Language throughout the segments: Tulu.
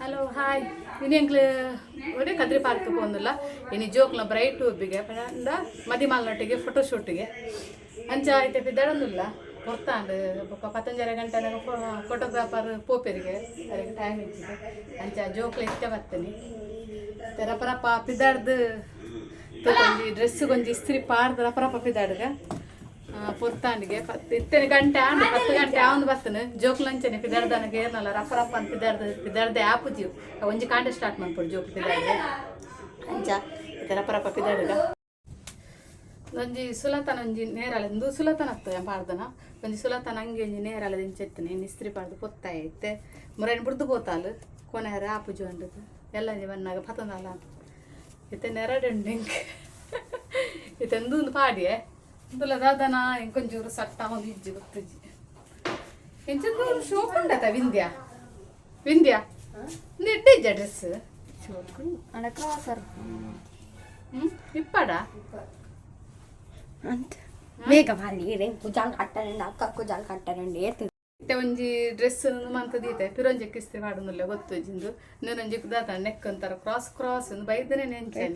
Hello hi. ಇನಿ ಎಂಕ್ಲು ಒಡೆ ಕದ್ರಿ ಪಾರ್ಕ್ ಪೋಂದುಲ್ಲ. ಇನಿ ಜೋಕ್ಲ ಬ್ರೈಟ್ ಒಬ್ಬಿಗೆ ಪಂಡ ಮದಿಮಾಲ್ನೊಟ್ಟಿಗೆ ಫೋಟೋ ಶೂಟಿಗೆ. ಅಂಚ ಐತೆ ಪಿದಡೊಂದುಲ್ಲ ಪೊರ್ತಾಂಡ್. ಬೊಕ್ಕ ಪತ್ತೊಂಜರೆ ಗಂಟೆ ಫೋಟೋಗ್ರಾಫರ್ ಪೋಪೆರಿಗೆ, ಅರೆಗ್ ಟೈಮ್ ಇಜ್ಜಿಗೆ. ಅಂಚ ಜೋಕ್ಲ ಇತ್ತೆ ಬತ್ತನಿ. ರಪ ರಪ ಪಿದಾಡ್ದು ಒಂಜಿ ಡ್ರೆಸ್ ಒಂಜಿ ಇಸ್ತ್ರಿ ಪಾಡ್ದು ರಪ ರಪ ಪಿದಾಡ್ಗ ಪೊರ್ತಾಂಡಿಗೆ. ಪತ್ತು ಇತ್ತನೆ ಗಂಟೆ ಆಂಡ್, 10 ಗಂಟೆ ಆವೊಂದು ಬತ್ತನು. ಜೋಕ್ಲು ಅಂಚನೆ ಪಿದಾಡ್ದನಗ ಏರ್ನಲ್ಲ ರಪ ರಪ ಅಂತ ಪಿದಾಡ್ದು ಪಿದಾಡ್ದೆ ಆಪುಜಿ. ಒಂಜಿ ಕಾಂಡೆ ಸ್ಟಾರ್ಟ್ ಮನ್ಪೊಡು ಜೋಕ್ಲು ಪಿದಾಡ್ದೆ. ಅಂಚ ಇತ್ತೆ ರಪ ರಪ ಪಿದಾಡುಗ. ಒಂಜಿ ಸುಲತನ ಒಂಜಿ ನೇರಳೆ ಉಂದು ಸುಲತನ ಅತ್ತ ಪಾಡ್ದನ. ಒಂಜಿ ಸುಲತನ ಅಂಗಿ, ಒಂಜಿ ನೇರಳೆ ಇಂಚ ಇತ್ತನೆ. ಇಸ್ತ್ರಿ ಪಾಡ್ದು ಪೊತ್ತಾಯ. ಇತ್ತೆ ಮುರೈನ್ ಬುಡ್ದು ಪೋತಾಲು ಕೊನೆಯರ ಆಪುಜಿ ಅಂಡದು. ಎಲ್ಲ ಒಂಜಿ ಬನ್ನಾಗ ಪತ್ತೊಂದಲ್ಲ. ಇತ್ತೆ ನೆರಡು ಉಂಡು ಎಂಕ್. ಇತ್ತೆ ಒಂದು ಪಾಡಿಯೆ ಇಂದುಲ ದಾದನ ಎಂಕೊಂಚೂರು ಸಟ್ಟ ಒಂದು ಇಜ್ಜಿ ಗೊತ್ತಿಜ್ಜಿ. ಎಂಚಂದೂರು ಶೋಕ್ ಉಂಡತ ವಿಂದ್ಯಾ ವಿಂದ್ಯಾ ಒಂದು ಎಡ್ಡೆ ಇಜ್ಜ ಡ್ರೆಸ್. ಕ್ರಾಸರ್. ಹ್ಮ್ ಇಪ್ಪಡ. ಅಂತ ಬೇಗ ಬಾಲಿ ಕುಜಾಲ್ ಕಟ್ಟರಂడి ಅಕ್ಕ, ಕುಜಾಲ್ ಕಟ್ಟರಂಡಿ ಏತು. ಇತ್ತೆ ಒಂಜಿ ಡ್ರೆಸ್ ಮಂತ ದೀತೆ ಪಿರೊಂಜಿ ಇಸ್ತ್ರಿ ಪಾಡೊಂದುಲ್ಲ ಗೊತ್ತು ಜಿಂದು. ಇನ್ನೊಂಜಿ ದಾದ ನೆಕ್ ಅಂತಾರ ಕ್ರಾಸ್ ಕ್ರಾಸ್ ಒಂದು ಬೈದನೆ ನೆಂಚೆ.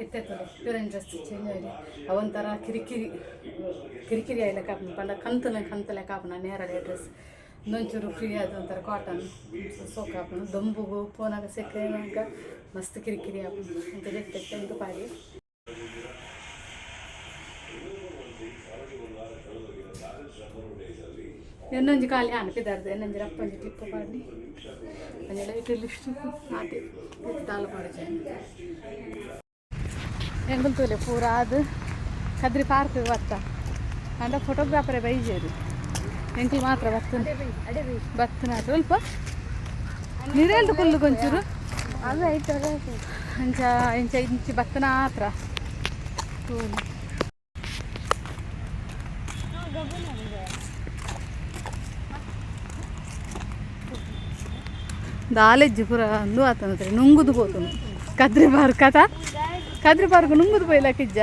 ಇತ್ತೆ ತುಲೆ ಪಿರೊಂಜಿ ಡ್ರೆಸ್ ಚೇಂಜ್ ಆಯ್ರಿ. ಅವೊಂಥರ ಕಿರಿಕಿರಿ ಕಿರಿಕಿರಿ ಆಯ್ಲೆ ಕಾಪುನ ಪಂಡ ಕಂತಲೆ ಕಂತಲೆ ಕಾಪುನ ನೇರಳೆ ಡ್ರೆಸ್. ಇನ್ನೊಂಚೂರು ಫ್ರೀ ಆದ ಒಂಥರ ಕಾಟನ್ ಸೋಕ್ ಆಪುಂಡು. ದೊಂಬುಗು ಪೋನಾಗ ಸೆಕೆ ಮಸ್ತ್ ಕಿರಿಕಿರಿ ಆಪುಂಡು ಅಂತ ದೆತ್ತೆ ಎಂದು ಪಾಡಿ. ಎನ್ನೊಂಜಿ ಖಾಲಿ ಆಂಡ್ ಪಿದಾರ್ದು ಎನ್ನೊಂಜಿ ರಪ್ಪೊಂಜಿ ಕ್ಲಿಪ್ ಪಾಡಿ, ಒಂಜಿ ಲೈಟ್ ಲಿಪ್ಸ್ಟಿಕ್ ಆತೆ ದಾಲ ಪಾಡ್ಜೆ. ಎಂಕುಲು ತೂಲೆ ಪೂರ ಅದು ಕದ್ರಿ ಪಾರ್ಕ್ ಬತ್ತ ಅಂಡ ಫೋಟೋಗ್ರಾಫರೇ ಬೈಜೇರು. ಎಂಕುಲು ಮಾತ್ರ ಬತ್ತನ ಬತ್ತನ. ಸ್ವಲ್ಪ ನೀರೇಲ್ದು ಕುಲ್ಲು ಕೊಂಚೂರು. ಅದು ಆಯ್ತು. ಅಂಚ ಇಂಚ ಇಂಚಿ ಬತ್ತನ ಆತ್ರ ತೂಲು. ದಾಲೆಜ್ಜಿ ಪೂರ ಅಂದು ಆತನತ್ರೆ ನುಂಗುದು ಪೋತುನು ಕದ್ರಿ ಪಾರ್ಕ್ ಅತ. ಕದ್ರಿ ಪಾರ್ಕ್ ನುಂಗುದು ಪೋಯ್ಲಕ್ಕಿಜ್ಜ.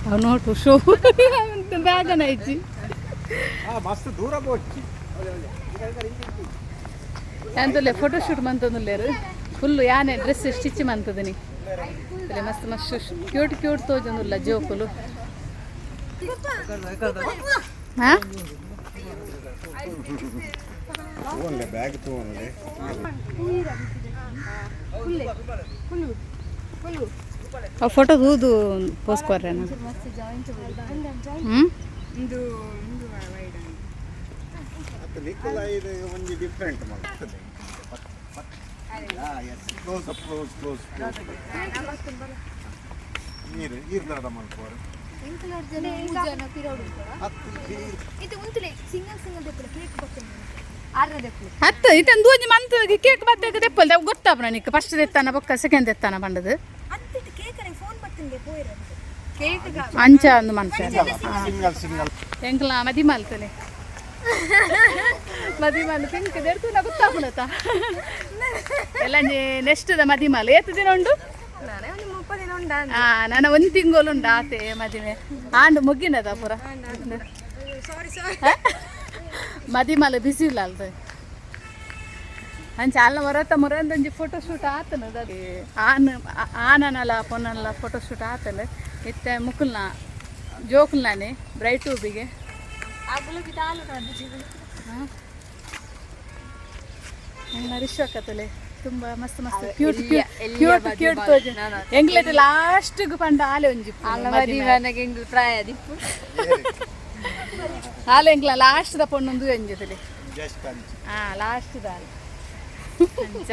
ಅವು ನೋಟು ಶೋ ಬ್ಯಾಗನ ಇಜ್ಜಿ. ಮಸ್ತ್ ದೂರ ಬೋಚ್ಚಿ. ಎಂತಲೆ ಫೋಟೋ ಶೂಟ್ ಮಂತೊಂದುಲ್ಲೇರು ಫುಲ್. ಯಾನೆ ಡ್ರೆಸ್ ಸ್ಟಿಚ್ ಮಂತದನಿ. ಮಸ್ತ್ ಮಸ್ತ್ ಕ್ಯೂಟ್ ಕ್ಯೂಟ್ ತೋಜೊಂದುಲ್ಲ ಜೋಕುಲು. ಹಾ. ತಗೊಂಡೆ ಬ್ಯಾಗ್ ತಗೊಂಡೆ. ಆ ಫೋಟೋ ತೂದು ಪೋಸ್ಟ್ ಕೊರ್ರೆನ. ಹ್ಮ್. ಮತ್ತು ನಿಕೋಲಾ ಇದು ಒಂಜಿ ಡಿಫ್ರೆಂಟ್ ಮಾಡ್ತದೆ. S, close close close close. ನೀರು ಈರ್ದಾದ ಮಲ್ಪೋರು. ಹತ್ತು. ಇದು ಉಂತುಲೆ ಸಿಂಗಲ್ ಸಿಂಗಲ್ ದೆಪ್ಪುಲೆ ಕೇಕ್ ಬರ್ತದೆ ಆರ್ನ ದೆಪ್ಪುಲೆ. ಹತ್ತು ಇತ್ತಂದು ಒಂಜಿ ಮಂತ್ ಕೇಕ್ ಬತ್ತೆ ದೆಪ್ಪಲ್ ಗೊತ್ತಾಪುನ ನಿಕ್ ಫಸ್ಟ್ ದೆತ್ತಾನ ಬೊಕ್ಕ ಸೆಕೆಂಡ್ ದೆತ್ತಾನ ಪಂಡದು. ಅಂತಿಟ್ಟು ಕೇಕ್ ಫೋನ್ ಬರ್ತಂಗೆ ಪೋಯಿರೋದು ಕೇಕ್. ಅಂಚ ಒಂದು ಮನುಷ್ಯ. Single single. ಎಂಕ್ಲ ಮದಿ ಮಲ್ತಲೆ ಮದಿಮಾಲ್ ಪಿಂಕ್ ದೆರ್ತು ಗೊತ್ತಾಪುನತ ಎಲ್ಲ. ನೆಕ್ಸ್ಟ್ the ಮದಿಮಾಲ್ ಏತ್ ದಿನ ಉಂಡು? ನಾನೇ ಒಂದು 30 ದಿನ ಉಂಡಾ. ಆ ನನ್ನ ಒಂದು ತಿಂಗಳು ಉಂಡು ಆತೆ ಮದಿಮೆ. ಆಂಡ್ ಮುಗ್ಗಿನದ ಪೂರ. ಸಾರಿ ಸಾರಿ. ಮದಿಮಾಲ ಬಿಸಿ ಇಲ್ಲ ಅಲ್ದ. ಅಂಚ ಅಲ್ಲ ಹೊರತ ಮುರಂದೊಂಜಿ ಫೋಟೋ ಶೂಟ್ ಆತನ. ಆನ್ ಆನನಲ ಪೊನ್ನನಲ ಫೋಟೋ ಶೂಟ್ ಆತನ. ಇತ್ತೆ ಮುಕುಲ್ನ ಜೋಕುಲ್ನಾನೆ ಬ್ರೈಟ್ ಟೂಬಿಗೆ. ಆ ಗುಲಾಬಿ ತಾಲು. ರಿಶ್ವಕತ್ತಲೆ ತುಂಬ ಮಸ್ತ್ ಮಸ್ತ್ ಕ್ಯೂಟ್ ಕ್ಯೂಟ್ ಕ್ಯೂಟ್ ತೋಜು. ಎಂಗ್ಲೆಟ್ ಲಾಸ್ಟ್ ಪಂಡ ಆಲೆ ಒಂಜಿ ಮದಿಮೆ. ಎಂಗ್ಲು ಪ್ರಾಯ ದಿಪ್ಪು. ಆಲೆ ಎಂಕ್ಲ ಲಾಸ್ಟ್ ದ ಪೊಣ್ಣೊಂದು ಎಂಜಿತಲೆ. ಜಸ್ಟ್ ಅಂಚಿ. ಹಾ, ಲಾಸ್ಟ್ ದಾಲ್ ಅಂಚ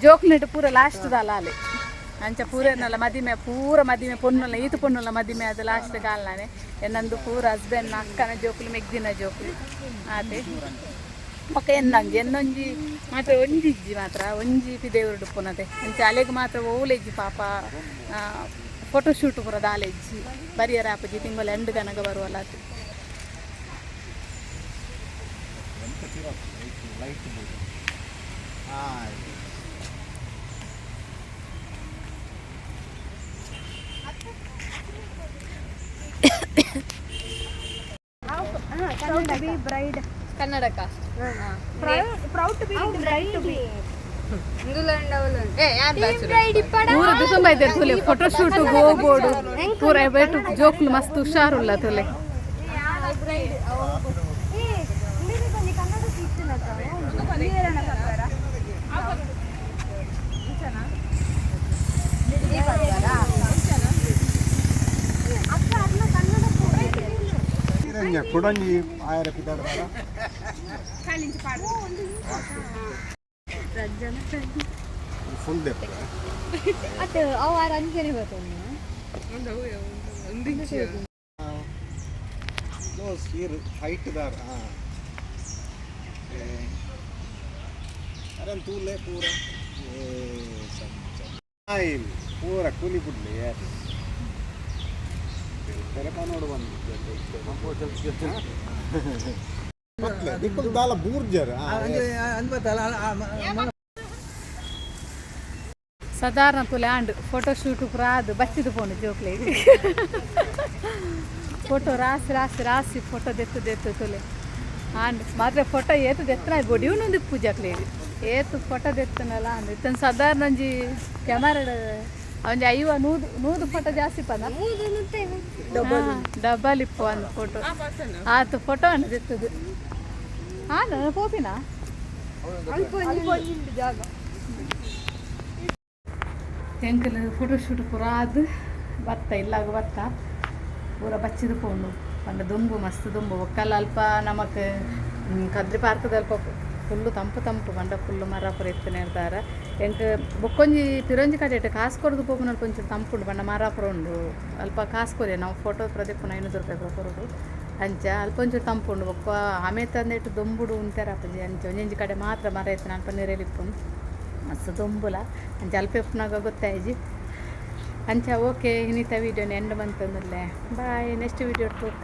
ಜೋಕ್ನೆಟ್ ಪೂರ ಲಾಸ್ಟ್ ದಾಲ ಆಲೆ. ಅಂಚ ಪೂರನಲ್ಲ ಮದಿಮೆ ಪೂರ ಮದಿಮೆ ಪೊನ್ನುಲ್ಲ ಈತು ಪೊನ್ನುಲ್ಲ ಮದಿಮೆ ಅದು ಲಾಸ್ಟ್ ಗಾಲ್ನಾನೆ. ಎನ್ನಂದು ಪೂರ ಹಸ್ಬೆಂಡ್ ಅಕ್ಕನ ಜೋಕುಲು ಮೆಗ್ದಿನ ಜೋಕುಲು ಆತೆ. ಬೊಕ್ಕ ಎನ್ನಂಜಿ ಎನ್ನೊಂಜಿ ಮಾತ್ರ ಒಂಜಿ ಇಜ್ಜಿ ಮಾತ್ರ ಒಂಜಿ ಪಿದೇವ್ರುಡು ಪುನತೆ. ಅಂಚ ಅಲೆಗ್ ಮಾತ್ರ ಓಲೆಜ್ಜಿ ಪಾಪ. ಫೋಟೋ ಶೂಟ್ ಪೂರ ದಾಲೆಜ್ಜಿ ಬರಿಯರ ಆಪುಜಿ. ತಿಂಗಳ ಎಂಡ್ ಗನಗ ಬರುವಲ್ಲ ಅದು. ಎಂತ ಲೈಟ್ ಲೈಟ್ ಬೋದು ಹಾಂ. Proud to be bride. Kannadaka. Proud to be bride to be. ಏ ಯಾರು ಬ್ರೈಡ್ ಇಪ್ಪಡ. ಪೂರ ದುಸಂಬ ಇದೆ ತುಲೆ ಫೋಟೋ ಶೂಟ್ ಹೋಗೋಡು ಪೂರ ಬೇಟು ಜೋಕ್ಲು ಮಸ್ತ್ ಹುಷಾರುಲ್ಲ ತುಲೆ. ಏ, ಇಂದೇ ಬನ್ನಿ, ಕನ್ನಡ ಇತ್ತಿನಕ್ಕ. ಅಕ್ಕ, ಅರ್ನ ಕನ್ನಡ. ಇರಂಜ ಕುಡಂಜಿ ಆಯರ ಪಿದಾಡ್ದಾರ. ಫುಲ್ ದೆಪ್ಪ. ಅತ್ತ ಅವು ಆರು ಅಂಜನೆ ಬರ್ತದೆ. ಕ್ಲೋಸ್ here height ದಾರ. ಹಾಂ, ಅರೆ ತೂಲೆ ಪೂರ. ಏ ಸಮ್ ಪೂರ ಕೂಲಿ ಬಿಡ್ಲಿ ಯಾರು ತೆರೆಪ ನೋಡು ಬಂದು ನಿಕ್ಕುಲ್ ದಾಲ ಬೂರ್ಜರ್. ಸಾಧಾರಣ ತುಲೆ ಆಂಡ್ ಫೋಟೋ ಶೂಟ್ ಪೂರ ಅದು ಬಚ್ಚಿದು ಪೋನು ಜೋಕ್ಲೆ. ಫೋಟೋ ರಾಸಿ ರಾಸಿ ರಾಸಿ ಫೋಟೋ ದೆತ್ತು ದೆತ್ತು ತುಲೆ ಆಂಡ್ ಮಾತ್ರ ಫೋಟೋ ಏತು ದೆತ್ತನ ಬೊಡಿಯುನೊಂದು ಪೂಜಾಕ್ಲೆ ಏತು ಫೋಟೋ ದೆತ್ತನಲ್ಲ ಅಂದ್ ಇತ್ತನ್ ಸಾಧಾರಣ ಒಂಜಿ ಕ್ಯಾಮರಾ ಒಂಜಿ 50 100 100 ಫೋಟೋ ಜಾಸ್ತಿ ಪದ ಡಬಲ್ ಇಪ್ಪು ಒಂದು ಫೋಟೋ ಆತು ಫೋಟೋ ಅನ್ನು ದೆತ್ತದು. ಹಾಂ, ಪೋಪಿನ. ಜಾಗ. ಎಂಕಲ್ ಫೋಟೋ ಶೂಟ್ ಪೂರ ಅದು ಬತ್ತ ಇಲ್ಲಾಗ ಬತ್ತ ಪೂರ ಬಚ್ಚಿದ ಪೋಂಡು ಪಂಡ ದುಂಬು ಮಸ್ತ್ ದುಂಬು ಒಕ್ಕಲ್. ಅಲ್ಪ ನಮಕ್ ಕದ್ರಿ ಪಾರ್ಕದ ಅಲ್ಪ ಫುಲ್ಲು ತಂಪು ತಂಪು ಪಂಡ ಫುಲ್ಲು ಮರ ಪೂರ ಇತ್ತು ನೇರ್ದಾರ. ಎಂಕ್ ಬೊಕ್ಕೊಂಜಿ ಪಿರೊಂಜಿ ಕಡೆಟ್ ಕಾಸು ಕೊರ್ದು ಪೋಪುನ ಒಂಚೂರು ತಂಪುಂಡು ಪಂಡ ಮರ ಪೂರ ಉಂಡು. ಅಲ್ಪ ಕಾಸು ಕೊರಿಯ ನಾವು ಫೋಟೋ ಪ್ರದೀಪನ 500 ರೂಪಾಯಿ ಪೂರ ಕೊರೊಡು. ಅಂಚ ಅಲ್ಪ ಒಂಚೂರು ತಂಪುಂಡು. ಬೊಕ್ಕ ಆಮೇತ ಅಂದೇಟು ದೊಂಬುಡು ಉಂತೆರ ಅಪ್ಪಜಿ. ಅಂಚ ಒಂಜೊಂಜಿ ಕಡೆ ಮಾತ್ರ ಮರ ಇತ್ತು, ಅಲ್ಪ ನಿರೆಲಿಪ್ಪುಂಡು, ಮಸ್ತ್ ದೊಂಬುಲ. ಅಂಚ ಅಲ್ಪ ಇಪ್ಪುನಾಗ ಗೊತ್ತಾಯ್ಜಿ ಅಂಚ. ಓಕೆ, ಇನ್ನಿತ ವೀಡಿಯೋನ ಎಂಡ್ ಬಂತಂದಿಲ್ಲ. ಬಾಯ್, ನೆಕ್ಸ್ಟ್ ವೀಡಿಯೋ ತೂಕ.